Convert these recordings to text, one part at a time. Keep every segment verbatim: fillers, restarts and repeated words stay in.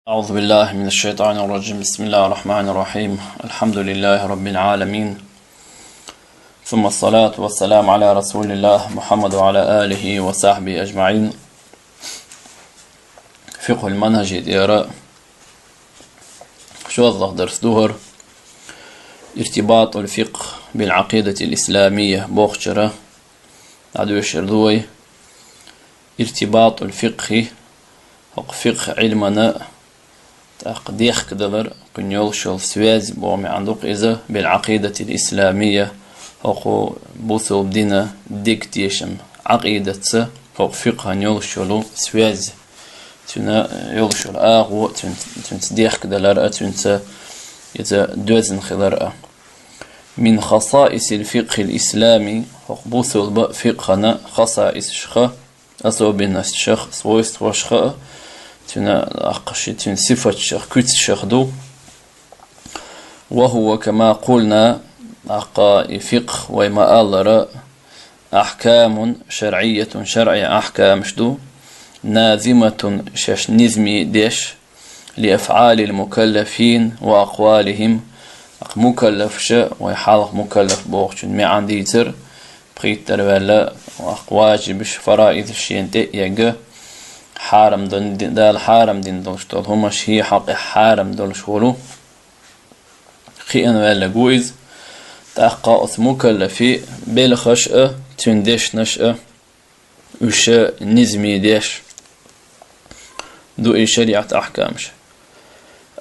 أعوذ بالله من الشيطان الرجيم. بسم الله الرحمن الرحيم. الحمد لله رب العالمين. ثم الصلاة والسلام على رسول الله محمد وعلى آله وصحبه أجمعين. فقه المنهج يا ترى. شو الظهر درس ظهر؟ ارتباط الفقه بالعقيدة الإسلامية بوخشرة. عدو الشردوي. ارتباط الفقه، хӀокху фикъхӀ Ӏилмана тӀаккха дехкадалар, кхуьнан йолуш йолу связь боху маьӀна ду-кх иза, بالعقيدة الإسلامية, хӀокху бусалба дина дегтешам, Ӏакъидатца, хӀокху фикъхӀан йолуш йолу связь, цуьнан йолуш йолу агӀо, цуьнца, цуьнца дехкадалар а, цуьнца иза доьзна хилар а. من خصائص الفقه الإسلامي, хӀокху бусалба фикъхӀана хасаисашха, особенностьшах, свойствашха а, цуьнан аккхаши, цуьнан сифатшах, куьцашах ду. وهو كما قلنا, тӀаккха и фикъхӀ вай ма-аллара, أحكام شرعية, шарӀе ахькамаш ду, ناظمة, шаьш низаме деш, لأفعال المكلفين وأقوالهم, тӀаккха мукаллафаша, вай хьалха мукаллаф бохучун маьӀна дийцар, пхийттара ваьлла, тӀаккха важибаш, фараидаш шена тӀе а егга, хьарам дан-, Дала хьарам дина долуш долу хӀумаш, хьан хьокъехь хьарам долуш волу, кхиъна ваьлларг ву иза. ТӀаккха оцу мукаллафан белхаш а, цуьнан дешнаш а, уьш низаме деш ду и шариӀат ахькамаш.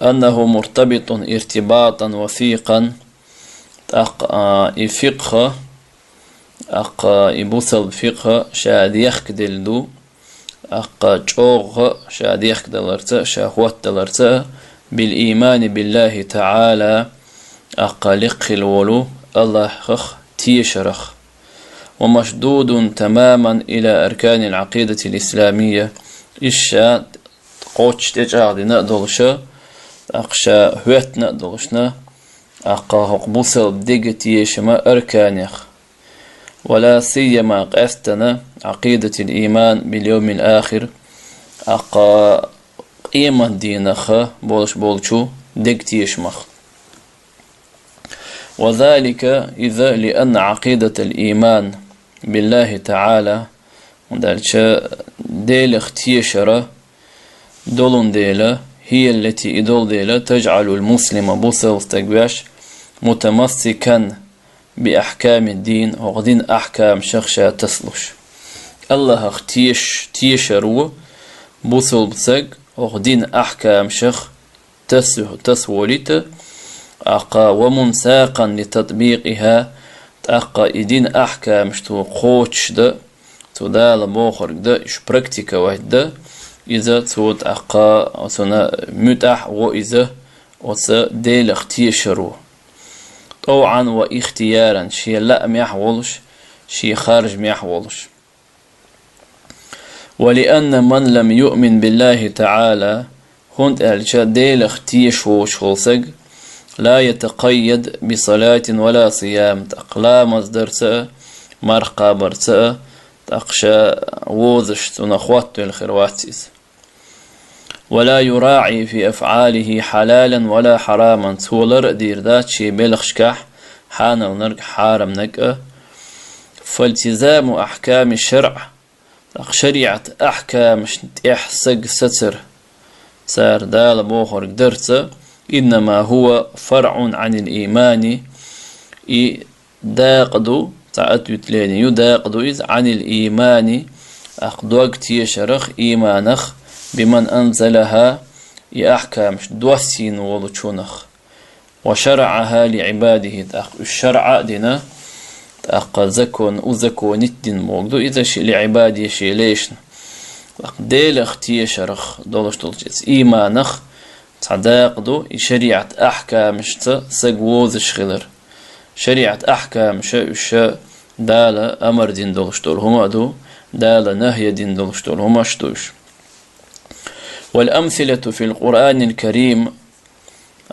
أنه مرتبط ارتباطا وثيقا, тӀаккха, а, и фикъхӀ, тӀаккха и бусалба фикъхӀ ша дехкаделла ду, тӀаккха чӀогӀа ша дехкадаларца, ша хӀоттадаларца, بالإيمان بالله تعالى, тӀаккха лекха хилла волу АллахӀах тешарах. ومشدود تماما إلى أركان العقيدة الإسلامية, иза ша кхоччуш тӀечӀагӀдина а долуша, тӀаккха ша хӀоьттина а долушна, тӀаккха хӀокху бусалба дегтешаман арканех. ولا سيما, къаьсттина, عقيدة الإيمان باليوم الآخر, тӀаккха къематдийнах болуш болчу дегтешамах. وذلك, иза, لأن عقيدة الإيمان بالله تعالى, хӀунда аьлча Делах тешар долун дела, هي التي, и долу дела, تجعل المسلم, бусалба стаг веш, متمسكا بأحكام الدين, хӀокху динан ахькамашах ша тасалуш. АллахӀах теш-, тешар ву бусалба стаг хӀокху динан ахькамашах тас-, тасаволийта, тӀаккха ومنساقا لتطبيقها, тӀаккха и динан ахькамаш цо кхочушдан, цо Дала бохург дан, уьш практиковать дан, иза цо тӀаккха оцунна муьтӀахь а во иза оцу Делах тешар ву. طوعا واختيارا, шен лаамехь а волуш, шен харжамехь а волуш. ولأن من لم يؤمن بالله تعالى, хӀунда аьлча Делах тешаш воцуш волу стаг, لا يتقيد بصلاة ولا صيام, тӀаккха ламаз дарца а, марха кхабарца а, тӀаккха ша возаш цунах хӀоттавелла хир вац иза. ولا يراعي في أفعاله حلالا ولا حراما, цо лар а дийр дац шен белхашкахь хьаналнарг, хьарамнарг а. فالتزام أحكام الشرع, тӀаккха шариӀат ахькамашна тӀехь стаг сацар, цара Дала бохург дарца, إنما هو فرع عن الإيمان, и дакъа ду, цхьа ответвление ю, дакъа ду иза, عن الإيمان, тӀаккха дог тешарах, ийманах, بمن أنزلها, и ахькамаш доссийна волучунах. وشرعها لعباده, тӀаккха уьш шарӀа а дина, тӀаккха закон, узаконить дина бохург ду иза ши-, لعباده, шен лешна. ТӀаккха Делах тешарах долуш долчу иза ийманах цхьа дакъа ду, и шариӀат ахькамашца стаг вовзаш хилар. ШариӀат ахькамаша уьш Дала амар дина долуш долу хӀума а ду, Дала нахья дина долуш долу хӀумаш а ду уьш. والأمثلة في القرآن الكريم,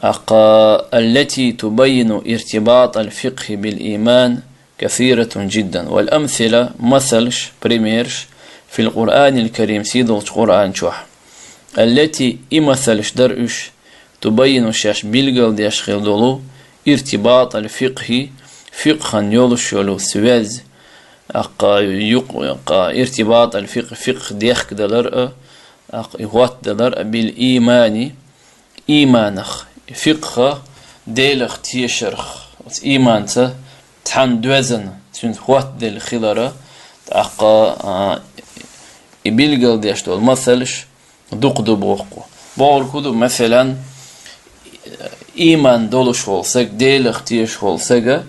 тӀаккха, التي تبين ارتباط الفقه بالإيمان كثيرة جدا. والأمثلة, масалш, примерш, في القرآن الكريم, сий долчу Къуръан чохь. التي, и масалаш дара уьш, تبين, шаьш билгалдеш хила долу, ارتباط الفقه, фикъхан йолуш йолу связь, аккха юкъ-, аккха ارتباط الفقه, фикъх дехкадалар а, аккха и хӀоттадалар а, بالإيمان, ийманах, фикъха Делах тешарх, оцу ийманца цхьаьна доьзна, цуьнца хӀоттаделла хилара, тӀаккха, а, и билгалдеш долу масалш дукха ду боху. Бохург хӀун ду, масалан, ийман долуш волу саг, Делах тешаш волу сага,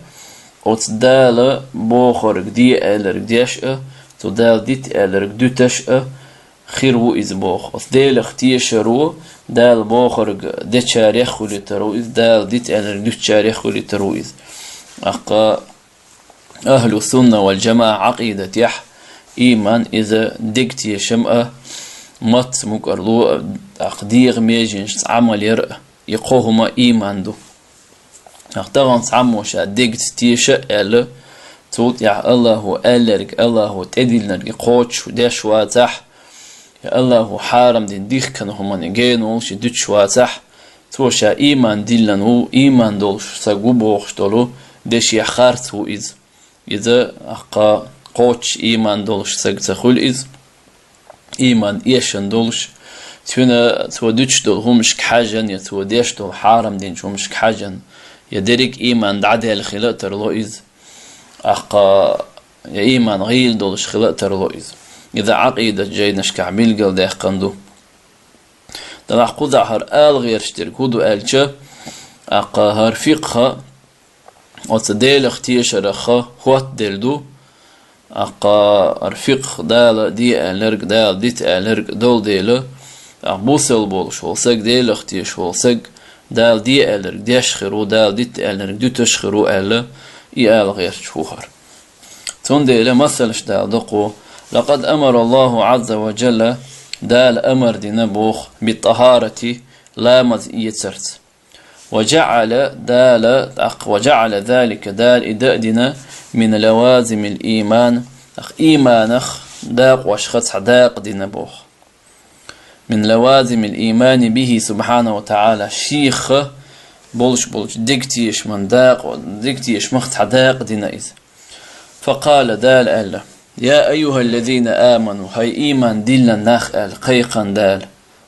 оцу Дала бохург де аьлларг деш а, цу Дала дита аьлларг дуьташ а, хир ву иза боху. Оцу Делах тешаро Дала бохург дечарех хуьлуьйтур ву иза, Дала дита аьлларг дуьтчарех хуьлуьйтур ву иза. Аккха ахьлу сунна вал джамаӀа Ӏакъидатехь ийман иза дегтешам а, мацца мукӀарло а, аккха дегӀан меженашца Ӏамал яр а, и кхо хӀума ийман ду. Ахьа тахана цхьаммо ша дегца теша а аьлла, цул тӀаьхьа Аллахо аьлларг, Аллахо тӀедиллинарг и кхочуш деш вацахь, я Аллахо хьарам дина дихкина хӀуманна гена волуш и дуьтуш вацахь, цо ша ийман диллина ву, ийман долуш саг ву бохуш долу дешех харц ву иза. Иза, аккха, кхочуш ийман долуш саг ца хуьлу иза. Ийман эшна долуш, цуьнан цо дуьтуш долу хӀумашка хьаьжжина, я цо деш долу хьарам динчу хӀумашка хьаьжжина, я дерриг ийман дӀадаьлла хила а тарло иза. Аккха, я ийман гӀийла долуш хила а тарло иза. Иза Ӏакъидат жайнашкахь билгалдаьккхина ду. Делахь кхузахь хӀара ала гӀерташ дерг хӀун ду аьлча, аккха, хӀара фикъха, оцу Делах тешарах хӀоттаделла ду, аккха, хӀара фикъх Дала де аьлларг, Дала дита аьлларг долу дела, аккха, бусалба волуш волу саг, Делах тешаш волу саг, Дала де аьлларг деш хир ву, Дала дита аьлларг дуьтуш хир ву аьлла, и ала гӀерташ ву хӀара. Цундела масалаш дала доккхо: «لقد أمر الله عز وجل», Дала амар дина боху, «بالطهارة», ламаз эцарца. «وجعل», Дала, тӀаккха, «وجعل ذلك», Дала и дан а дина, «من لوازم الإيمان», тӀаккха, ийманах дакъошха цхьа дакъа дина боху. «من لوازم الإيمان به سبحانه وتعالى», шех болуш болчу дегтешаман дакъа, дегтешамах цхьа дакъа дина иза. «فقال», Дала аьлла: «يا أيها الذين آمنوا», хӀай ийман диллина нах аьлла, кхайкхина Дала.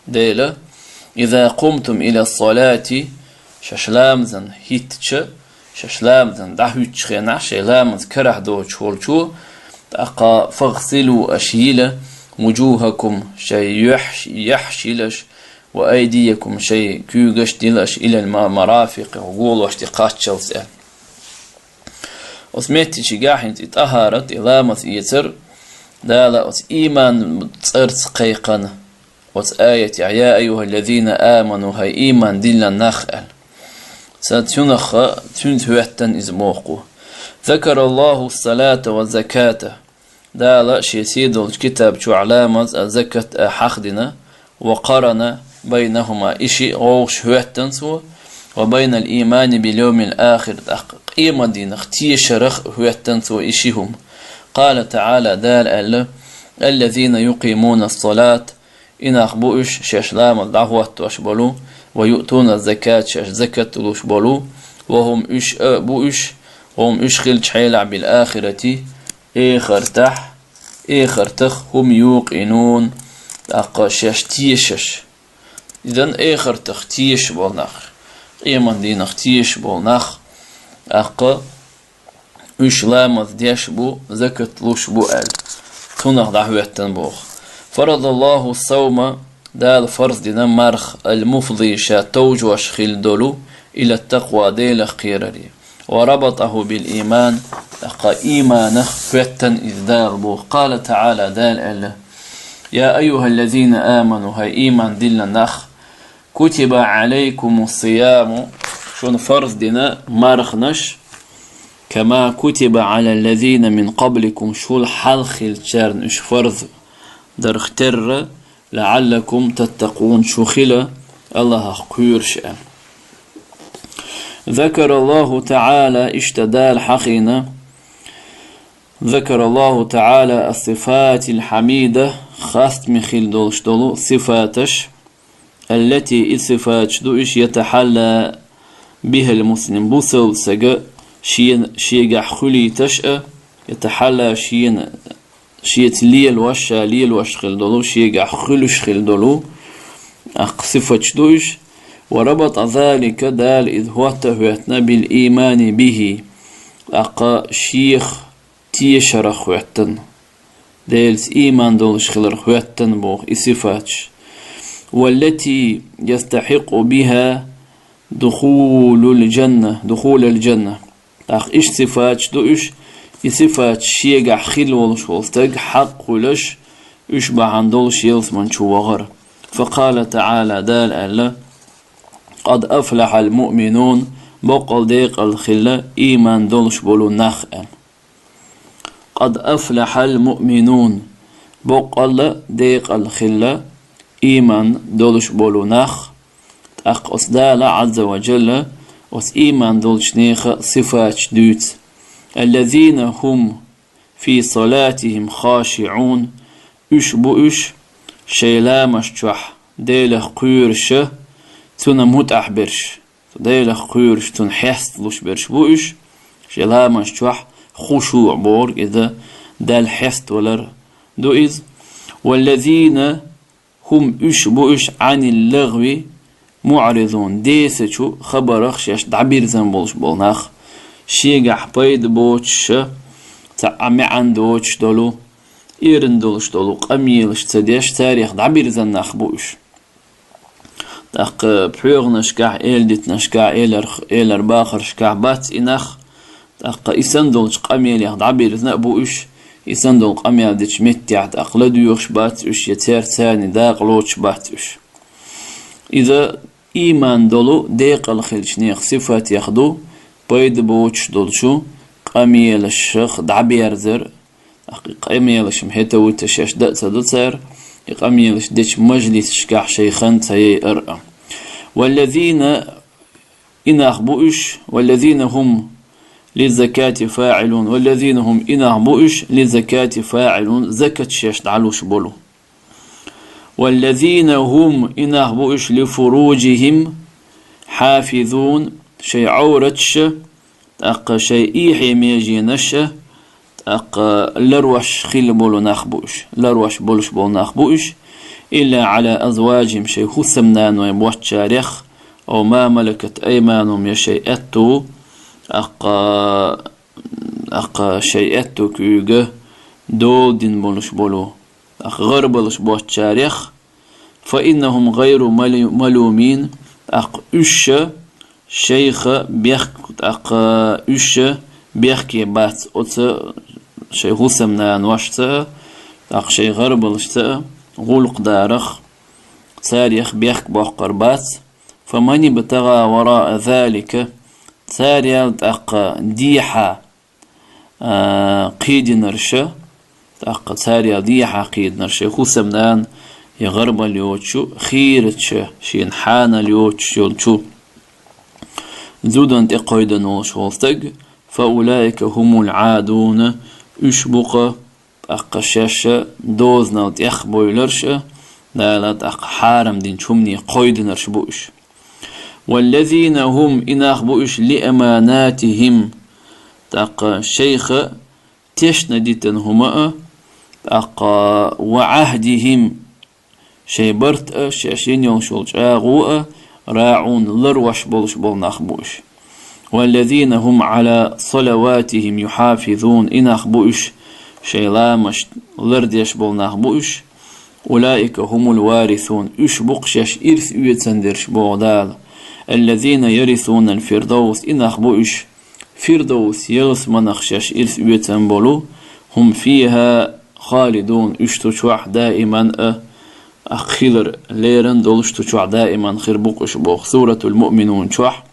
Дела: «إذا قمتم إلى الصلاة», шаьш ламазан хӀиттича, шаьш ламазан дӀахӀуьттучу хенахь, шайн ламаз карахь доцуш волчо, тӀаккха, «فاغسلوا», аша йила, «وجوهكم», шайн юьхь-, яххьаш йила аша, «وأيديكم», шайн куьйгаш дила аша, «إلى الم-، المرافق», голошка тӀе кхаччалц аьлла. Оцу меттигашкахь хӀинца и тӀахарат, и ламаз эцар, Дала оцу ийман цӀарца кхайкхина, оцу аятехь: «يا أيها الذين آمنوا», хӀай ийман диллина нах аьлла. Ца цуьнах, цуьнца хӀоьттина иза боху. «ذكر الله الصلاة والزكاة». Дала шен сий долчу китаб чохь ламаз а, закат а хьахдина, «وقرن بينهما», и шиъ гӀовгӀаш хӀоьттина цо, «وبين الإيمان باليوم الآخر», тӀаккха къематдийнах тешарах а хӀоьттина цо и ши хӀума. «قال تعالى», Дала аьлла: «الذين يقيمون الصلاة», и нах бу уьш, шаьш ламаз дӀахӀоттош болу, «ويؤتون الزكاة», шаьш закат луш болу, «وهم», уьш а бу уьш, «وهم», уьш хилчу хьелахь, «بالآخرة», эхартахь, эхартах, «هم يوقنون», тӀаккха шаьш тешаш. Изан эхартах тешаш болу нах, къематдийнах тешаш болу нах, тӀаккха уьш ламаз деш бу, закат луш бу аьлла. Цунах дӀахӀоьттина боху. «فرض الله الصوم», Дала фарз дина марх, «المفضي», ша товжош хила долу, «إلى التقوى», Делах кхераре. «وربطه بالإيمان», тӀаккха ийманах хӀоьттина иза Дала боху. «قال تعالى», Дала аьлла: «يا أيها الذين آمنوا», хӀай ийман диллина нах, «كتب عليكم الصيام», шуна фарз дина мархнаш, «كما كتب على الذين من قبلكم», шул хьалха хиллачарна уьш фарз дарх терра, «لعلكم تتقون», шу хила Аллахах кхоьруш аьлла. «ذكر الله تعالى», иштта Дала хьахийна, «ذكر الله تعالى الصفات الحميدة», хастаме хила долуш долу сифаташ, التي, и сифаташ ду уьш, يتحلى بها المسلم, бусалба сага шен, шегахь хуьлийташ а, يتحلى, шена, шеца лелош, ша лелош хила долу, шегахь хуьлуш хила долу, тӀаккха сифаташ ду уьш. وربط ذلك, Дала иза хӀотта а хӀоьттина, بالإيمان به, тӀаккха шех тешарах хӀоьттина. Делаца ийман долуш хиларх хӀоьттина боху и сифаташ. والتي يستحق بها دخول الجنة, دخول الجنة. ТӀаккха иштта сифаташ ду уьш, и сифаташ шегахь хилла волуш волу стаг хьакъ хуьлуш, уьш бахьана долуш ялсамани чу вахар. فقال تعالى, Дала аьлла: قد أفلح المؤمنون, боккъал декъала хилла ийман долуш болу нах, аьлла. قد أفلح المؤمنون, боккъал декъала хилла ийман долуш болу нах. ТӀаккха оцу Дала, Ӏазза ва Джалла, оцу ийман долчу нехан сифаташ дуьйцу: الذين هم في صلاتهم خاشعون, уьш бу уьш, шайн ламаш чохь Делах кхоьруш а, Цунна муьтӀахь берш. Делах кхоьруш, Цунна хьесталуш берш бу уьш, шайн ламаш чохь хушуъ бохург иза, Далла хьеставалар ду иза. والذين هم, уьш бу уьш, عن اللغو معرضون, десачу хабарах шаьш дӀабирзина болуш болу нах, шегахь пайда боцуш а, цхьа а маьӀна доцуш долу, эрна долуш долу къамелаш ца деш, царех дӀабирзина нах бу уьш. ТӀаккха пхьоьгӀанашкахь, эладитанашкахь, элар-, элар-бахаршкахь бац и нах, тӀаккха и санна долчу къамелех дӀабирзина а бу уьш, и санна долу къамел дечу меттехь тӀаккха ладоьгӀуш бац уьш, я цаьрца царна дакъа лоцуш бац уьш. Иза ийман долу декъала хиллачу нехан сифатех ду, пайда боцуш долчу къамелашах дӀаберзар, тӀаккха и къамелаш-м хӀета вуьту шаьш дан а ца ду цара, и къамелаш дечу мажлисашкахь шайн хан ца яйар а. والذين, и нах бу уьш, والذين هم للزكاة فاعلون, والذين هم, и нах бу уьш, للزكاة فاعلون, закат шаьш дӀалуш болу. والذين هم, и нах бу уьш, لفروجهم حافظون, шайн Ӏовраташ а, тӀаккха шайн эхье меженаш а, тӀаккха ларвеш хилла болу нах бу уьш, ларвеш болуш болу нах бу уьш, إلا على أزواجهم, шайн хӀусамнанойн боцчарех, أو ما ملكت أيمانهم, я шайн аьтту, тӀаккха, тӀаккха шайн аьтту куьйга дола дина болуш болу, тӀаккха гӀарбалш боцчарех, فإنهم غير ملو-, ملومين, тӀаккха уьш а шайх бехк-, тӀаккха уьш а бехке бац оцу шайн хӀусамнаношца а, тӀаккха шайн гӀарбалшца а гӀуллакх дарах, царех бехк боккхур бац. فمن ابتغى وراء ذلك, царел тӀаккха дехьа а, кхийдинарш а, тӀаккха царел дехьа кхийдинарш а, хӀусамнана я гӀарбал йоцуш, хийрачу, шена хьанал йоцуш йолчу зудан тӀе кхойдан волуш волу стаг, فأولئك هم العادون, уьш бу-кха, тӀаккха шаьш а дозанал тӀех бойларш а, Дала тӀаккха хьарам динчу хӀумане кхойдинарш бу уьш. والذين هم, и нах бу уьш, لأماناتهم, тӀаккха шайх тешна дитина хӀума а, тӀаккха وعهدهم, шайн барт а, шаьш йина йолуш йолу чӀагӀо а, راعون, ларвеш болуш болу нах бу уьш. والذين هم على صلواتهم يحافظون, и нах бу уьш, шайн ламаш лардеш болу нах бу уьш. أولئك هم الوارثون, уьш бу-кха шаьш ирс оьцуш дерш, боху Дала. الذين يرثون الفردوس, и нах бу уьш, Фирдовс ялсаманах шаьш ирс оьцуш болу, هم فيها خالدون, уьш цу чохь даиман а, тӀаккха хилар лерина долуш цу чохь даиман хир бу-кха уьш, боху Суратул Муъминун чохь.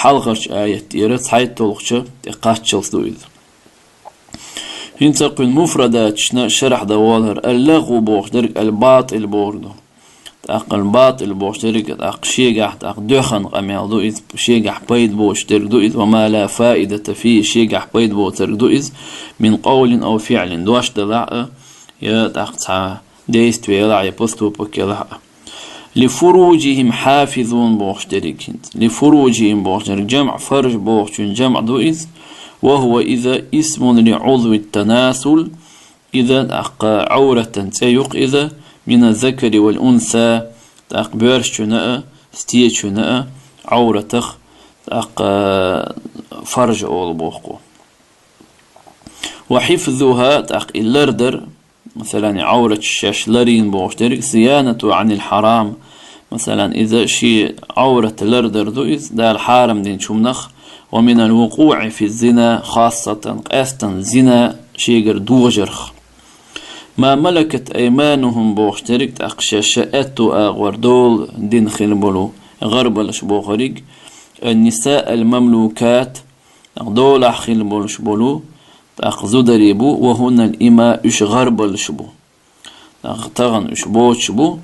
Хьалхарчу аят тӀера цхьайтталгӀачу тӀе кхаччалц ду иза. ХӀинца кхуьнан муфрадаташна шархь дан волар, аллагӀу бохуш дерг аль-батӀил бохург ду. ТӀаккха аль-батӀил бохуш дерг, тӀаккха шегахь, тӀаккха доьхна къамел ду иза, шегахь пайда боцуш дерг ду иза, وما لا فائدة فيه, шегахь пайда боцург ду иза, من قول أو فعل, дош делахь а, я тӀаккха цхьа действие елахь, я поступок елахь а. لفروجهم حافظون бохуш дерг хӀинца. لفروجهم бохуш дерг جمع, فرج бохучун جمع ду иза. وهو иза اسم لعضو التناسل, иза тӀаккха Ӏавратан цӀе ю-кх иза, من الذكر والأنثى, тӀаккха боьршачунна а, стечунна а Ӏавратах тӀаккха فرج олу боху. وحفظها, тӀаккха и лардар, масалан, и Ӏаврат шаьш ларйина бохуш дерг, صيانة عن الحرام, масалан, иза шен Ӏаврат лардар ду иза Дала хьарам динчу хӀуманах, ومن الوقوع في الزنا خاصة, къаьстина зина шегара дожарх. ما ملكت أيمانهم бохуш дерг, тӀаккха шаьш аьтту агӀор дола дина хилла болу гӀарбалш бохург, النساء المملوكات, тӀаккха долахь хилла болуш болу, тӀаккха зударий бу, وهن الإماء, уьш гӀарбалш бу. ТӀаккха тахана уьш боцуш бу.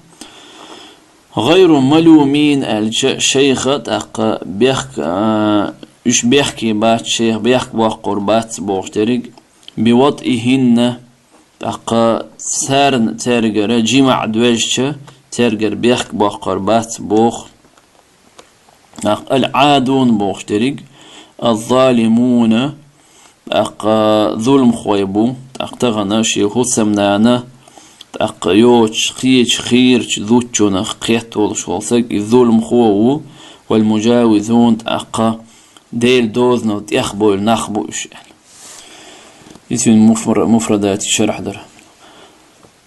غير ملومين аьлча, шайх тӀаккха бехк-, а, уьш бехке бац, шайх бехк боккхур бац бохуш дерг, بوطئهن, тӀаккха царна, цаьргара жимаӀ доьжча, цаьргара бехк боккхур бац боху. ТӀаккха العادون бохуш дерг, الظالمون, тӀаккха зуламхой бу, тӀаккха тахана шен хӀусамнана, тӀаккха йоцуш, кхечу, хийрачу зудчунах кхетта волуш волу саг, и зуламхо ву, والمجاوزون, тӀаккха Делан дозанал тӀехбевлла нах бу уьш аьлла. Иза вайн муфра-, муфрадати шархь дара.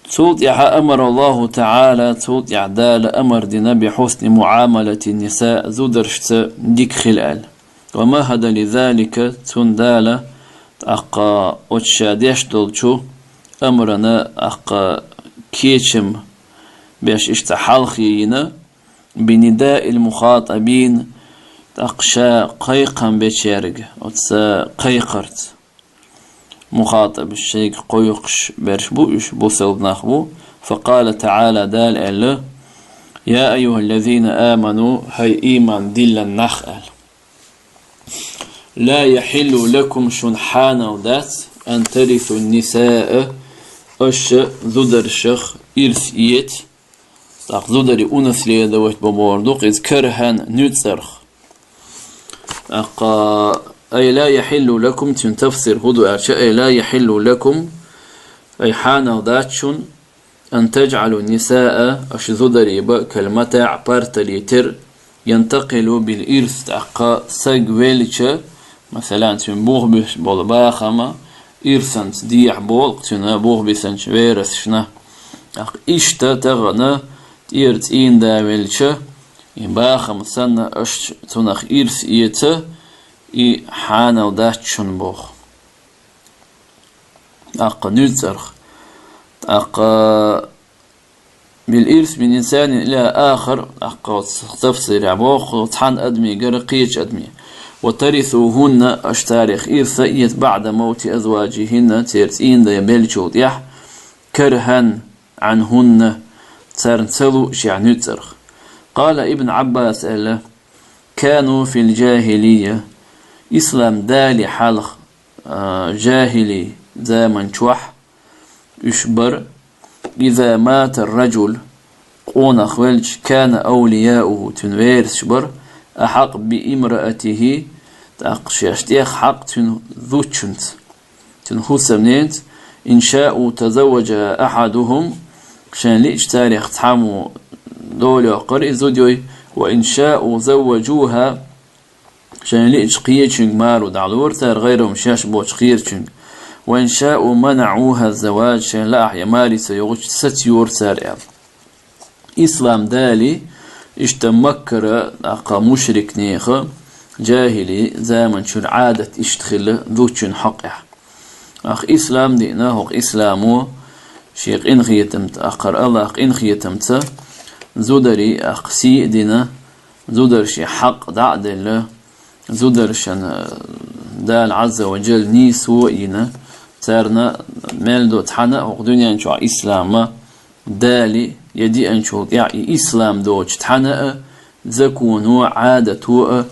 Цул тӀаьхьа أمر الله تعالى, цул тӀаьхьа Дала амар дина بحسن معاملة النساء, зударшца дика хила аьлла. ومهد لذلك, цунна Дала тӀаккха оцу ша деш долчу амрана тӀаккха кечам беш иштта хьалхе йина, بنداء المخاطبين, тӀаккха ша кхайкхам бечаьрга оцу кхайкхарца. Мухатабаш шайга кхойкхуш берш бу уьш, бусалба нах бу. فقال تعالى, Дала аьлла: يا أيها الذين آمنوا, хӀай ийман диллина нах, аьлла. لا يحل لكم, шуна хьанал дац, أن ترثوا النساء, аша зударшах ирс эца, тӀаккха зударий унаследовать бо бохург ду-кх иза, كرها, нуьцкъарх. ТӀаккха, أي لا يحل لكم, цуьнан тафсир хӀун ду аьлча, أي لا يحل لكم, أي хьанал дац шуна, أن تجعلوا النساء, аша зударий бан, كالمتاع, парталийтар, ينتقل بالإرث, тӀаккха саг велча, масалан, цуьнан бух буьсуш болу бахама ирсанца дехьа болу-кх цуьнан бух бисинчу верасашна. ТӀаккха иштта тахана тӀера цӀийнда велча, и бахам санна, аша цунах ирс эца, и хьанал дац шуна боху. ТӀаккха нуьцкъарх. ТӀаккха بالإرث من إنسان إلى آخر, тӀаккха оцу тафсирехь боху, цхьана адамигара кхечу адаме. وترثوهن, аша царах ирс а эца, بعد موت أزواجهن, церан цӀийнда беллачул тӀаьхьа, كرها عنهن, царна ца луъушехь нуьцкъарх. قال ابن عباس, аьлла: كانوا في الجاهلية, ислам дале хьалха, а, жахӀили заман чохь уьш бара, إذا مات الرجل, къонах велча, كان أولياؤه, цуьнан верасаш бара, أحق بامرأته, тӀаккха шаьш тӀех хьакъ цуьнан зудчуьнца, цуьнан хӀусамненца, إن شاءوا تزوجها أحدهم, шайн лиъча царах цхьаммо дола йоккхура и зуда йой, وإن شاءوا زوجوها, шайн лиъча кхечуьнга мару дӀалора цара, غيرهم, шаьш боцчу кхечуьнга. وإن شاءوا منعوها الزواج, шайн лаахь я маре ца йогӀучу сацайора цара аьлла. Ислам дале, иштта Маккара, тӀаккха мушрикнеха, жахӀили заман чуьра Ӏадат иштта хилла зудчуьнан хьокъехь. ТӀаккха ислам диъна, хӀокху исламо шен къинхетамца, тӀаккха Аллахь къинхетамца зударий, тӀаккха сий а дина, зударшен хьакъ дӀа а делла, зударшна Дала Ӏазза ва Джалла нийсо а йина, царна мел до цхьана а хӀокху дуьнен чохь ислама дале, я диъанчул тӀаьхьа и ислам доцуш цхьана а законо а, Ӏадато а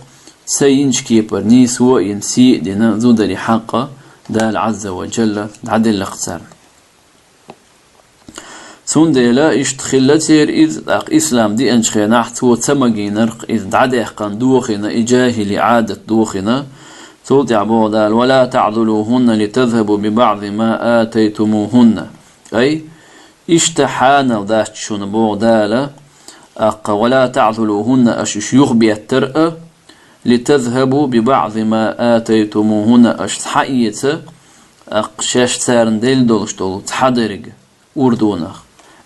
ца йинчу кепара нийсо а йина, сий а дина, зударий хьакъ Дала Ӏазза ва Джалла дӀаделла-кх царна. Цундела иштта хилла церан иза, тӀаккха ислам диъанчу хенахь цо ца магийнарх иза дӀадаьккхина дохийна, и жахӀили Ӏадат дохийна. Цул тӀаьхьа боху Дала: «Ва ла таӀдулухӀунна литазхӀабу би баӀзи ма атайтумухӀунна». Ай, иштта хьанал дац шуна, боху Дала, тӀаккха: «Ва ла таӀдулухӀунна», аша уьш юхабеттар а, «литазхӀабу би баӀзи ма атайтумухӀунна», аша схьаэца, тӀаккха шаьш царна делла долуш долу цхьадерг урдонах.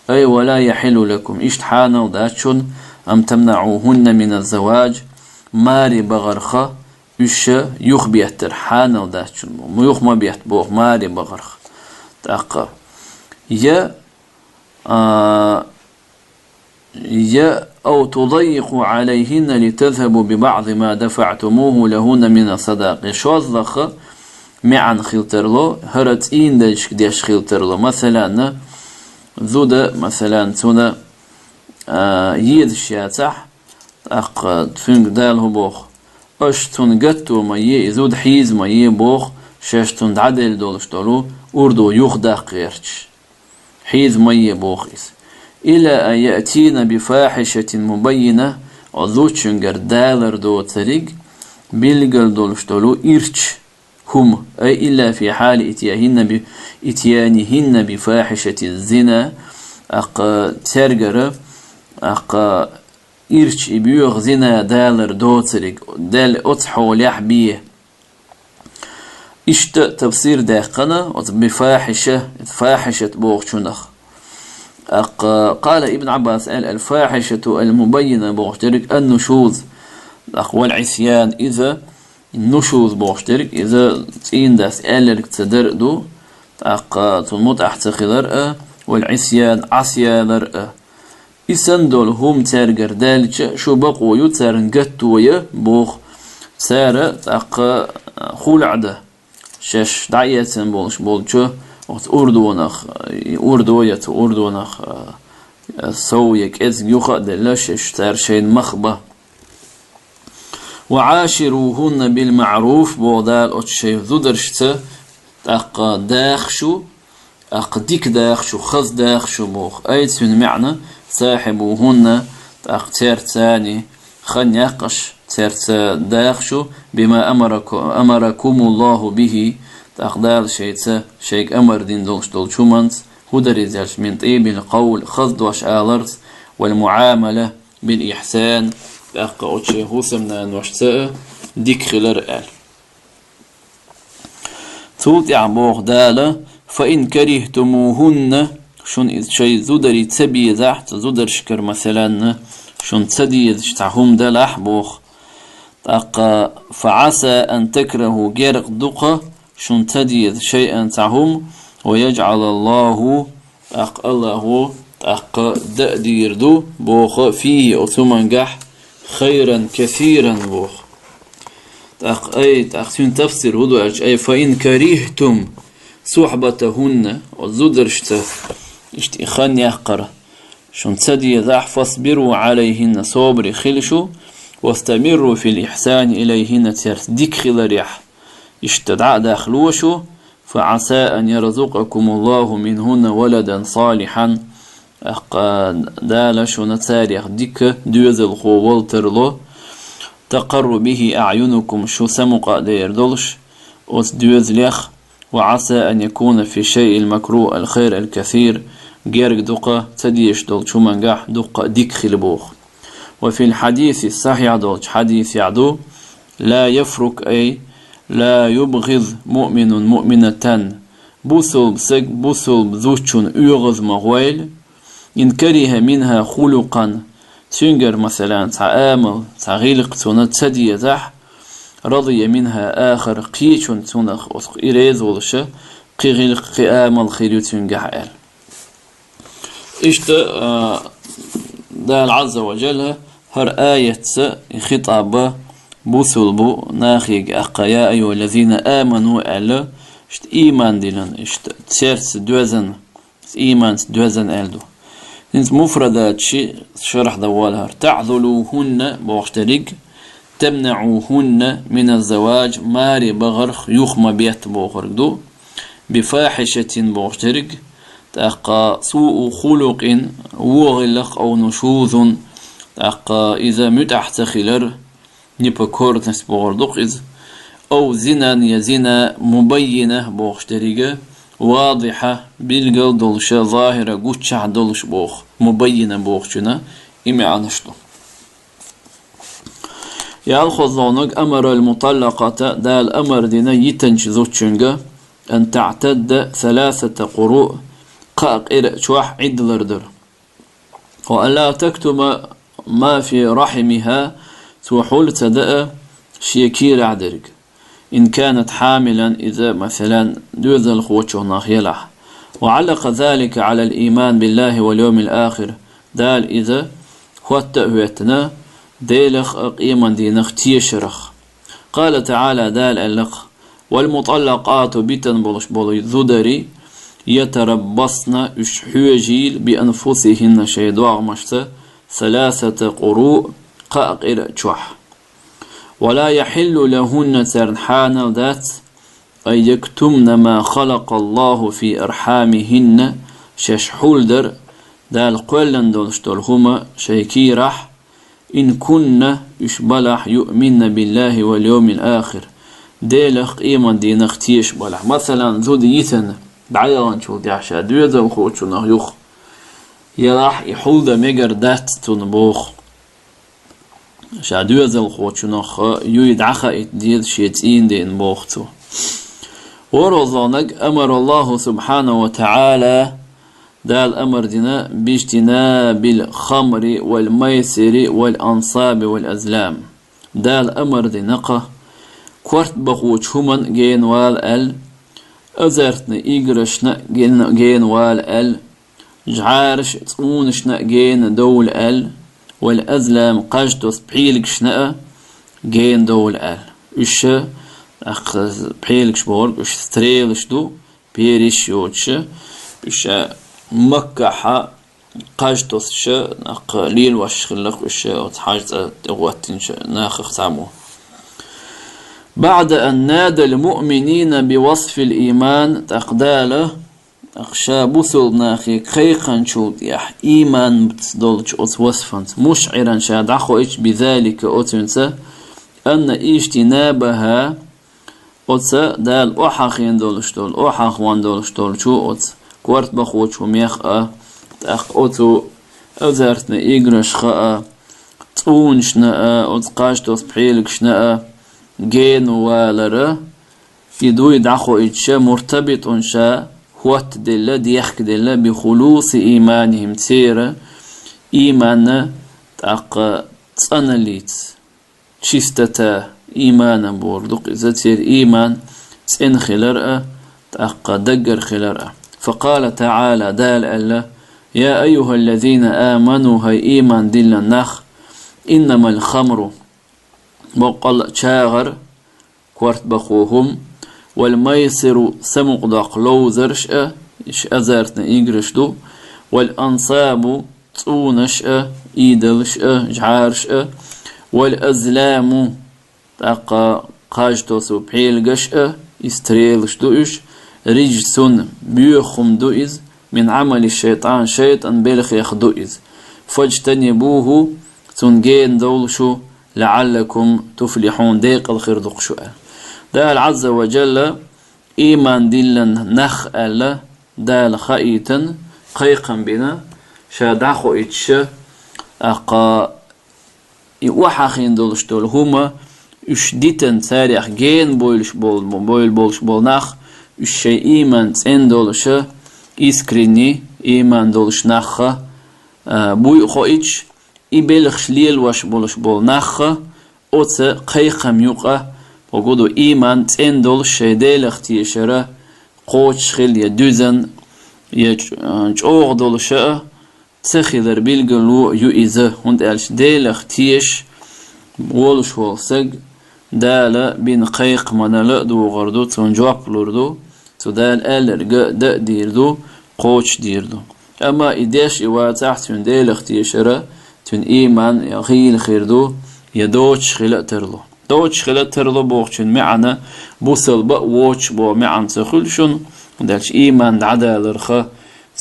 Ай, ва ла яхьиллу лакум, иштта хьанал дац шуна, ан тамнаӀухӀунна мина заваж, маре бахарх уьш юхабеттар хьанал дац шуна, ма юха ма бетта боху маре бахарх. ТӀаккха: «Я, а, я ау тудаййикъу ӀалайхӀинна литазхӀабу би баӀзи ма дафаӀтумухӀу лахӀунна мина садакъ». Я шозлагӀа маьӀна хила тарло, хӀара цӀийнан дайшка деш хила тарло. Масалан, зуда, масалан, цунна, а, езаш яцахь, тӀаккха цуьнга Дала хӀун боху? Аша цунна гатто ма е, и зуда хьийза ма е боху, шаьш цунна дӀаделла долуш долу урдо юхадаккха гӀерташ. Хьийза ма е боху иза. «Илла ан яътийна би фахьишатин мубаййина», оцу зудчуьнгара далар доцург билггал долуш долу ирча хӀума, ай илла фи хьали итьяхӀинна би, итьянихӀинна би фахьишати зина, тӀаккха цаьргара, тӀаккха ирча и боьха зина далар доцург, Дала оцу хьолехь бе. Иштта тафсир даьккхина оцу би фахьиша, фахьишат бохучунах. ТӀаккха къала Ибн Ӏаббас аьлла: «Ал-фахьишату ал-мубаййина», бохуш дерг ан-нушуз, тӀаккха вал-Ӏисян, иза нушуз бохуш дерг, иза цӀийнан дас аьлларг ца дар а ду, тӀаккха цунна мутӀахь ца хилар а, вал-Ӏисян, Ӏасаялар а. И санна долу хӀума цаьргара даьлча, шу бакъо ю царна гатто я боху. Цара тӀаккха хуьлуьйтур ду шаьш дӀаэцна болуш болчу оцу урдонах, и урдо я цу урдонах, а, сов я кӀезиг юха а делла, шаьш цара шайна мах бан. «Ва Ӏаширухунна бил маъруф», боху Дала, оцу шайн зударшца тӀаккха даха шу, тӀаккха дика даха шу, хаза даха шу боху. Ай цуьнан маьӀна: «Сахьибухунна», тӀаккха цаьрца цхьаьна хан яккхаш, цаьрца даха шу, «бима амараку-, амаракумуллаху бихи», тӀаккха Дала шайца, шайга амар дина долуш долчу хӀуманца, хӀун дара иза аьлча, «мин тӀийбил къавл», хаза дош аларца, «вал муӀамала», «бил ихьсан», тӀаккха оцу шайн хӀусамнаношца а дика хилар аьлла. Цул тӀаьхьа боху Дала: «Фа ин карихтумухунна», шуна иза шайн зударий ца безахь, цу зударшкара, масалан, шуна ца дезаш цхьа хӀума далахь, боху. ТӀаккха: «фа Ӏаса ан такраху», герга ду-кха, шуна ца деза шайъан цхьа хӀума, «ва яжӀалаллаху», тӀаккха Аллахо тӀаккха дан а дийр ду, боху, «фихи», оцу хӀумангахь, «хайран касиран», боху. ТӀаккха ай, тӀаккха цуьнан тафсир хӀун ду аьлча, ай: «фа ин карихтум сухьбатахунна», оцу зударшца иштта и хан яккхар шуна ца дезахь, «фасбиру Ӏалайхинна», собаре хила шу, «вастамирру фил ихьсани илайхинна», цаьрца дика хиларехь иштта дӀа а дахло шу, «фа Ӏаса ан ярзукъакумуллаху минхунна валадан салихьан», тӀаккха Дала шуна царех дика доьзалхо вала тарло, «такъарру бихи аъюнукум», шу самукъа а дер долуш, оцу доьзалех, «ва Ӏаса ан якуна фи шайъил макрухӀ ал-хайр ал-касир», герга ду-кха, ца дезаш долчу хӀумангахь дуккха а дика хила боху. «Ва фил хьадиси», сахьихь долчу хьадисехь ду: «Ла яфрук», ай: «ла юбгӀиз муъминун муъминатан», бусулба саг бусулба зудчунна оьгӀаз ма гӀойла, «ин кариха минха хулукъан», цуьнгара, масалан, цхьа амал, цхьа гӀиллакх цунна ца дезахь, «радия минха ахар», кхечунна цунах оцу и реза волуша кхин гӀиллакх, кхин амал хир ю цуьнгахь аьлла. Иштта, а, Дала Ӏазза ва Джалла хӀара аятца и хитӀаб бусулба нахе а кхаьчна, «я айюхаллазина аману» аьлла, иштта ийман диллина, иштта церца доьзна, ийманца доьзна аьлла ду. ХӀинца муфрадат ши шархь дан волахьара: «таӀзулухунна» бохуш дерриг, «тамнаӀухунна мина заваж», маре бахарх юха ма бетта бохург ду, «би фахьишатин» бохуш дерриг, ТӀаккха سوء خلق, вогӀиллакх, أو نشوز, тӀаккха иза муьтӀахь ца хилар, непокорность бохур ду-кх иза, أو زنا, я зина, مبينة бохуш деррига, واضحة, билггал долуша, ظاهرة, гуччахь долуш боху, مبينة бохучунна и маьӀнаш ду. ЯлхолгӀаниг, أمر المطلقة, Дала амар дина йитинчу зудчуьнга, أن تعتد ثلاثة قروء, кхаа къира чохь Ӏидда лардар. وألا تكتم ما في رحمها, цо хьул ца даа шен кийрахь дерг. إن كانت حاملا, иза, масалан, доьзалхочух нах елахь. وعلق ذلك على الإيمان بالله واليوم الآخر, Дала иза хӀотта а хӀоьттина, Делах а къеман дийнах тешарах. قال تعالى, Дала аьлла-кх: والمطلقات, битина болуш болу зударий, يتربصن, уьш хьоьжийла, بأنفسهن, шайн догӀмашца, ثلاثة قروء, кхаа къира чохь. ولا يحل لهن, царна хьанал дац, أن يكتمن ما خلق الله في أرحامهن, шаьш хьулдар Дала кхоьллина долуш долу хӀума шайн кийрахь, إن كن, уьш балахь, يؤمن بالله واليوم الآخر, Делах, къеман дийнах тешаш балахь. Масалан, зуда йитина, дӀаяханчул тӀаьхьа ша доьзалхочунах юха елахь, и хьулдан мегар дац цунна боху. Ша доьзалхочунах юй дӀахаийта деза шен цӀийнан ден боху цо. ВорхӀолгӀаниг, أمر الله سبحانه وتعالى, Дала амар дина, باجتناب الخمر والميسر والأنصاب والأزلام. Дала амар дина-кх, корта бахочу хӀуманна генавала аьлла, азартни играшна генавала аьлла, жӀараш а, цӀунашна а гена довла аьлла, والأزلام, кхаж тосу пхьелгашна а гена довла аьлла. Уьш, тӀаккха, пхьелгаш бохург, уьш стрелаш ду, перья йоцуш, уьш Маккахь кхаж тосуш, тӀаккха, лелош хиллакх уьш оцу хьажцӀа тӀехӀоттинчу нахах цхьаммо. بعد أن نادى المؤمنين بوصف الإيمان, тӀаккха Дала, тӀаккха ша бусалба нахе кхайкханчул тӀаьхьа, ийманца долчу оцу васфанца, مشعرا, ша дӀахоуьйтуш, بذلك, оцуьнца, أن اجتنابها, оцу Дала охьахиъна долуш долу, охьахиъна долуш долчу оцу корта бахочу хӀумех а, тӀаккха оцу азартни играшха а, цӀунашна а, оцу кхаж тосу пхьелгашна а генавалар, и дуй дӀахоуьйтуш, مرتبط, ша хӀоттаделла, дехкаделла, بخلوص إيمانهم, церан ийманна, тӀаккха, цӀаналлица, чистота имана бохург ду-кх иза, церан ийман цӀена хилар а, тӀаккха, даггара хилар а. فقال تعالى, Дала аьлла: يا أيها الذين آمنوا, хӀай ийман диллина нах, إنما الخمر, боккъал а чагӀар, корта бахо хӀума, والميسر, самукъадоккху ловзарш а, уьш азартни играш ду, والأنصاب, цӀунаш а, идалш а, жӀараш а, والأزلام, тӀаккха, кхаж тосу пхьелгаш а, и стрелаш ду уьш, رجس, боьха хӀума ду иза, من عمل الشيطان, шайтӀан белхех ду иза. فاجتنبوه, цунна гена довла шу, لعلكم تفلحون, декъала хир ду-кх шу аьлла. Дала Ӏазза ва Джалла ийман диллина нах аьлла, Дала хаийтина, кхайкхам бина, ша дӀахоуьйтуш, тӀаккха, и охьахиъна долуш долу хӀума, уьш дитина царех гена бойлуш бол-, бойла болуш болу нах, уьш шайн ийман цӀена долуша, искренний ийман долуш нахха, а, буй а хоуьйтуш, и белхаш лелош болуш болу нахха, оцу кхайкхам юкъа, бохург ду, ийман цӀена долуш шайн Делах тешара, кхочушхила я дуьззина, я чӀ-, а, чӀогӀа долуша а, ца хилар билгало ю иза, хӀунда аьлча Делах тешаш волуш волу саг Дала бина кхайкхаманал а догӀур ду, цунна жоп лур ду, цу Дала аьлларг а дан а дийр ду, кхочушдийр ду. Амма и деш и вацахь, цуьнан Делах тешара, цуьнан ийман я хийла хир ду, я доцуш хила а тарло. Доцуш хила а тарло бохучун маьӀна бусалба а воцуш боху маьӀна ца хуьлу шуна, хӀунда аьлча ийман дӀадаларха,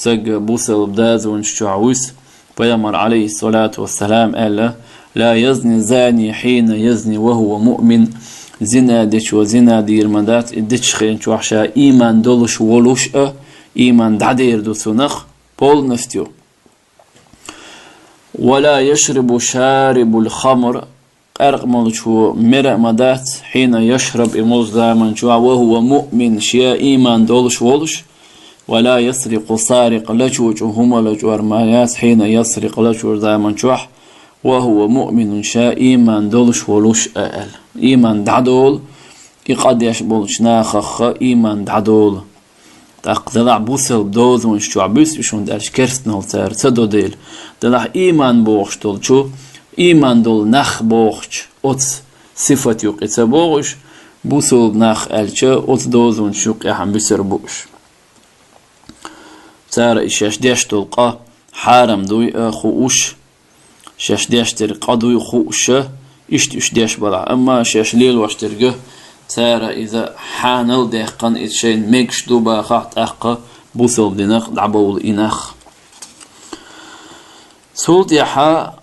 Саг бусалба дозанаш чу вуйса, пайхамара, Ӏалайхи ссалату вассалам, аьлла: «لا يزني الزاني حين يزني وهو مؤمن». Зина дечо зина дийр ма дац, и дечу хенахь ша иман долуш волуш а, иман дӀадер ду цунах полностью. «ولا يشرب شارب الخمر». Къаьркъа молучо мера а ма дац, «حين يشرب», и молчу заман чохь, «وهو مؤمن», ша иман долуш волуш, «ولا يسرق سارق», лачочу хӀума лачор ма яц, «حين يسرق», лачор заман чохь, «وهو مؤمن», ша иман долуш волуш а аьлла. Иман дӀадолу, и къа деш болчу нахах а иман дӀадолу. ТӀаккха делахь бусалба дозанаш чохь буьсу уьш, хӀунда аьлча керстанал цара ца до дела. Делахь иман бохуш долчу, иман долу нах бохучу оцу сифат юкъе ца богӀу уьш, бусалба нах аьлча, оцу дозанаш юкъехь буьсур бу уьш. Цара и шаьш деш долу къа хьарам дуй а хууш, шаьш деш дерг къа дуй хууш а, иштта уьш деш балахь. Амма шаьш лелош дерг, цара иза хьанал даьккхина, иза шайна мегаш ду бахахь, тӀаккха бусалба динах дӀабовла и нах. Цул тӀаьхьа: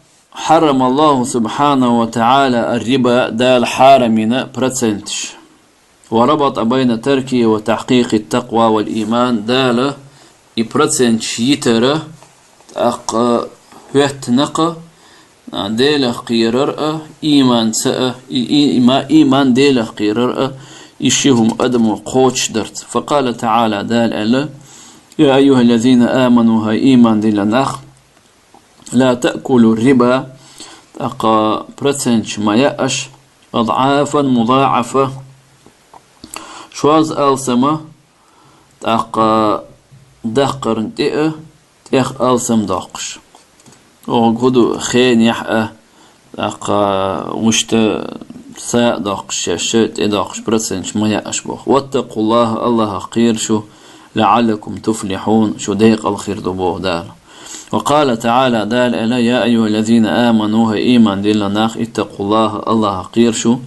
«حرم الله سبحانه وتعالى الربا», Дала хьарамйина проценташ. «وربط بين تركه وتحقيق التقوى والإيمان», Дала и проценташ йитар а, тӀаккха хӀоьттина-кх, а, Делах кхерар а, иманца а, и, и, има-, иман Делах кхерар а, и ши хӀума адамо кхочушдарца. «فقال تعالى», Дала аьлла: «يا أيها الذين آمنوا», хӀай иман дилла нах, «لا تأكلوا الربا», тӀаккха проценташ ма яа аша, «أضعافا مضاعفة», шозза алсама, тӀаккха даккхарна тӀе а, тӀех алсам доккхуш. Оха хӀун ду, хенехь а, тӀаккха вуьшта са а доккхуш, шаьш тӀе доккхуш, проценташ ма яа аша боху. «واتقوا الله», Аллахах кхера шу, «لعلكم تفلحون», шу декъала хир ду боху Дала. «وقال تعالى», Дала аьлла: «يا أيها الذين آمنوا», хӀай иман дилла нах, «اتقوا الله», Аллахах кхера шу,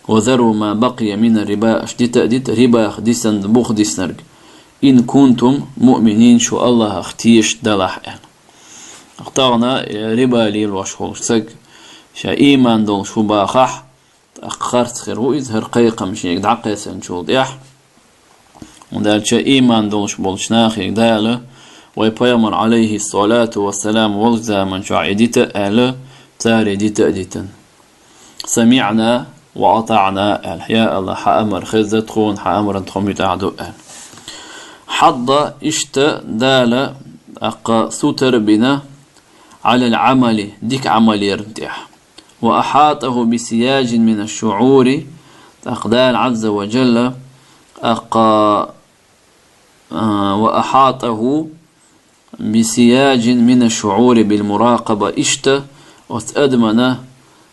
«وذروا ما بقي من الربا», аша дита а дита рибах дисанна бух диснарг, «إن كنتم مؤمنين», шу Аллахах тешаш далахь аьлла. Тахана, э, риба лелош волуш саг, ша иман долуш ву бахахь, тӀаккха харц хир ву иза, хӀара кхайкхам шега дӀакхаьчначул тӀаьхьа. ХӀунда аьлча иман долуш болчу нахе Дала, вай пайхамар, Ӏалайхи ссалату вассалам, волчу заман чохь и дита а аьлла, цара и дита а дитина. «سمعنا وأطعنا», аьлла. Я Аллах, хьан амар хезна тхуна, хьан амарна тхо муьтӀахь ду аьлла. «حض», иштта Дала тӀаккха сутара бина, «على العمل», дика Ӏамал ярна тӀехь. «وأحاطه بسياج من الشعور», тӀаккха Дала Ӏазза ва Джалла, тӀаккха, а, «وأحاطه بسياج من الشعور بالمراقبة», иштта оцу адамана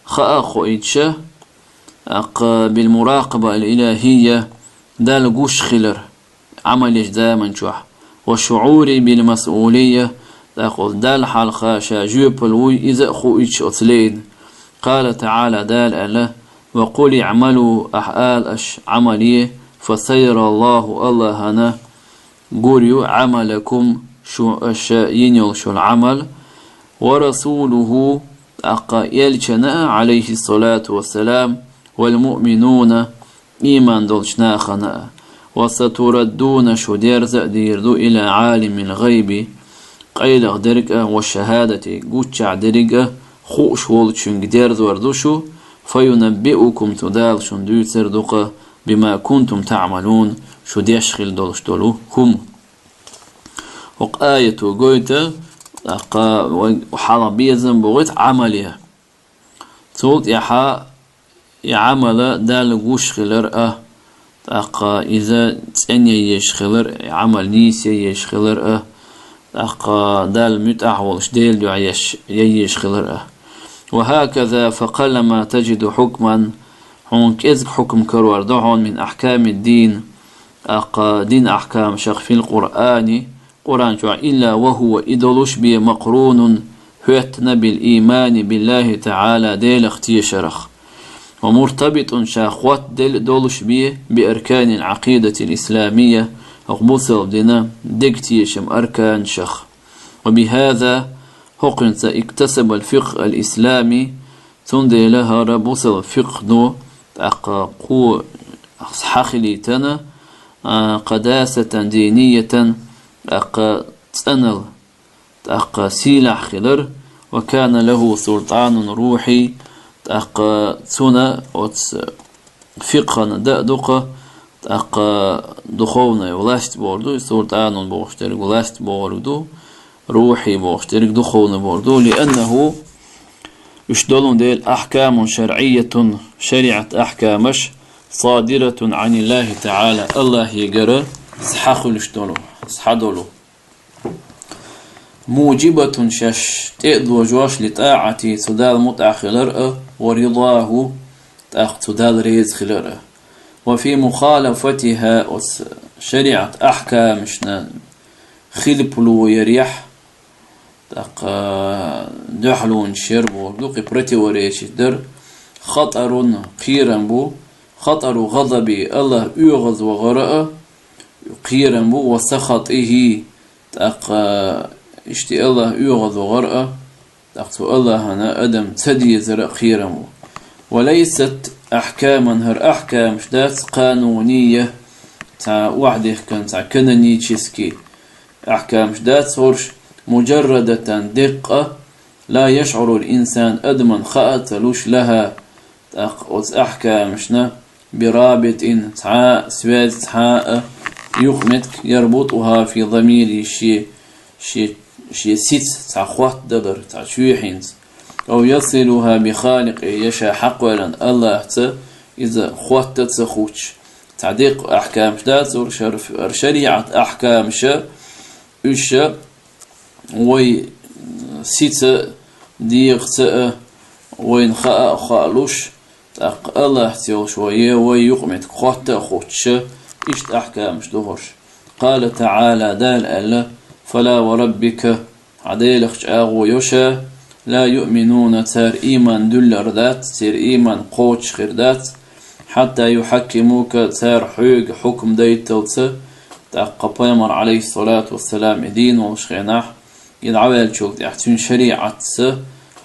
хаа а хоуьйтуш, тӀаккха «بالمراقبة الإلهية», Далла гуш хилар, Ӏамал еш заман чохь, «والشعور بالمسؤولية», тӀаккха оцу Далла хьалха ша жоьпалла вуй, иза а хууьйтуш оцу лейна. «قال تعالى», Дала аьлла: «وقل اعملوا», ахь ала аша Ӏамал е, «فسيرى الله», Аллахьана гур ю, «عملكم», шу аша йина йолуш йолу Ӏамал, «ورسوله», тӀаккха элчана а, Ӏалайхи ссалату вассалам, «والمؤمنون», иман долчу нахана а. «وستردون», шу дерза а дийр ду, «إلى عالم الغيب», къайлаха дерг а, «والشهادة», гуччахь дерг а хууш волчуьнга дерзор ду шу, «فينبئكم», цу Дала шуна дуьйцур ду-кха, «بما كنتم تعملون», шу деш хилла долуш долу хӀума. ХӀокху аято гойту, тӀаккха вай хьалха безам бохуьйту Ӏамале. Цул тӀаьхьа и Ӏамала Далла гуш хилар а, тӀаккха иза цӀена еш хилар, и Ӏамал нийса еш хилар а, тӀаккха Далла муьтӀахь волуш Делан дуьхьа еш, еш хилар а. «وهكذا فقلما تجد حكما», хьуна кӀезиг хьукам карор ду хьуна, «من أحكام الدين», тӀаккха дин ахькамашах, «في القرآن», Къуръан чохь, «إلا وهو», и долуш бен, «مقرون», хӀоьттина, «بالإيمان بالله تعالى», Делах тешарах. «ومرتبط», ша хӀоттаделла долуш бен, «بأركان العقيدة الإسلامية», хӀокху бусалба дина дегтешам арканашах. وبهذا, хӀокхуьнца, اكتسب الفقه الإسلامي, цундела хӀара бусалба фикъхӀ ду, тӀаккха кхо схьахилийтина, а, قداسة دينية, тӀаккха цӀанал, тӀаккха сийлахь хилар, وكان له سلطان روحي, тӀаккха цунна оцу фикъхӀана дан а ду-кх, тӀаккха духовная власть бохург ду, и султӀанун бохуш дерг власть бохург ду, рухӀи бохуш дерг духовный бохург ду, لأنه, уьш долун дела, أحكام شرعية, шариӀат ахькамаш, صادرة عن الله تعالى, Аллахьегара схьахуьлуш долу, схьадолу. موجبة, шаьш тӀе а дожош, لطاعته, цу Далла мутӀахь хилар а, ورضاه, тӀаккха цу Далла реза хилар а. وفي مخالفتها, оцу шариӀат ахькамашна хилпало ярехь, тӀаккха дуьхьалонаш яр бохург ду, кхин противоречить дар, خطر, кхерам бу, خطر غضبه, Аллахь оьгӀаз вахар а, кхерам бу, وسخطه, тӀаккха иштта Аллахь оьгӀаз вахар а, тӀаккха цу Аллахьана адам ца дезар а кхерам ву. وليست أحكاما, хӀара ахькамаш дац, قانونية, цхьа охьадехкина, цхьа канонический ахькамаш дац хӀорш, مجردة, деккъа, لا يشعر الإنسان, адаман хаа а ца луш, لها, тӀаккха оцу ахькамашна, برابط, цхьа а связь, цхьа а юкъаметтиг, يربطها في ضميره, шен, шен, шен сица цхьа хоттадалар, цхьа чоьхьарца. أو يصلها بخالقه, я ша хьакхоьллина Аллахьца иза хотта а ца хуттуш. Цхьа деккъа ахькамаш дац хӀорш, хӀара шариӀат ахькамаш, уьш вай сица а, дегӀаца а, вайна хаа а хаалуш, тӀаккха Аллахьца йолуш вай, я вай юкъаметтиг хотта а хуттуш, иштта ахькамаш ду хӀорш. قال تعالى, Дала аьлла: فلا وربك, хьан Делах чӀагӀо йо ша, لا يؤمنون, цара ийман дуьллур дац, церан ийман кхочуш хир дац, حتى يحكموك, цара хьоьга хьукам дайталца, тӀаккха Пайхамар, عليه الصلاة والسلام, и дийна волуш хенахь, и дӀаваьллачул тӀаьхьа цуьнан шариӀатца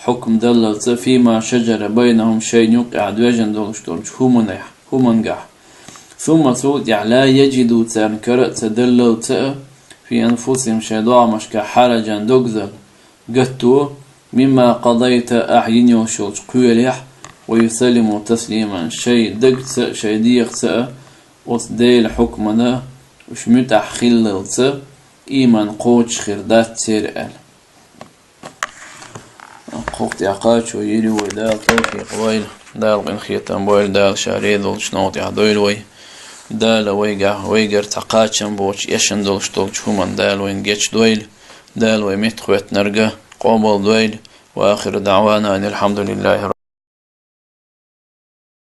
хьукам даллалца, فيما شجر بينهم, шайна юккъехь доьжна долуш долчу хӀуманехь, хӀумангахь. ثم, цул тӀаьхьа, لا يجدوا, царна кара а ца даллалца а, في أنفسهم, шайн догӀмашкахь, حرجا, догзал, гатто, مما قضيت, ахь йина йолуш йолчу кхелехь, ويسلموا تسليما, шайн дагца а, шайн дегӀаца а оцу Делан хьукмана уьш муьтӀахь хиллалца, ийман кхочуш хир дац церан аьлла. Кху тӀехь кхачо йийр ю вай, Дала тавфикъ лойла, Дала къинхетам бойла, Дала Ша реза волчу новкъа тӀехь дойла вай. Дала вайгахь, вайгара цхьа кхачам боцуш, эшна долуш долчу хӀуманна Дала вайна гечдойла, Дала вай меттахӀоьттинарг къобалдойла. وآخر دعوانا أن الحمد لله